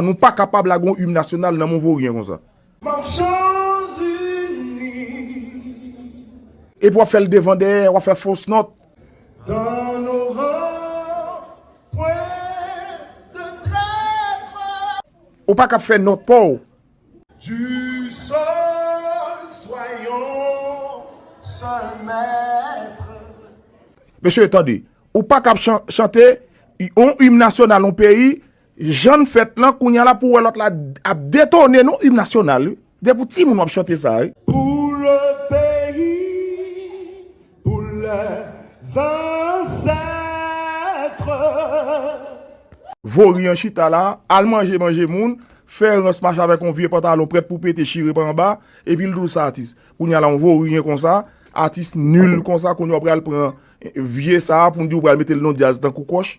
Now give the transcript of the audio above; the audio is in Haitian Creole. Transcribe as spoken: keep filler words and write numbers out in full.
Nou pa kapab lage yon im nasyonal nan men yon voryen konsa. Marchons unis Epi w ap fè l devan dèyè, w ap fè fos nòt. Dans nos rangs, point de traître. Ou pa kab fè nòt pa w. Du sol, soyons seuls maîtres. Mesye, tande. Ou pa kab chan- chante yon im nasyonal yon peyi, jan n fèt lan, kounye a la pou w wè lòt la ap detone non im nasyonal, wi. Depi w timoun w ap chante sa, wi. Pour le pays, pour les ancêtres. Voryen chita la, al manje manje moun, fè rans mache avèk yon vye pantalon prèt pou pete chire pa anba, epi l di w sa atis. Kounye a la yon voryen konsa, atis nil konsa, kounye a w pral pran vye sa a pou n di w pral mete l nan dyaz tankou kòch.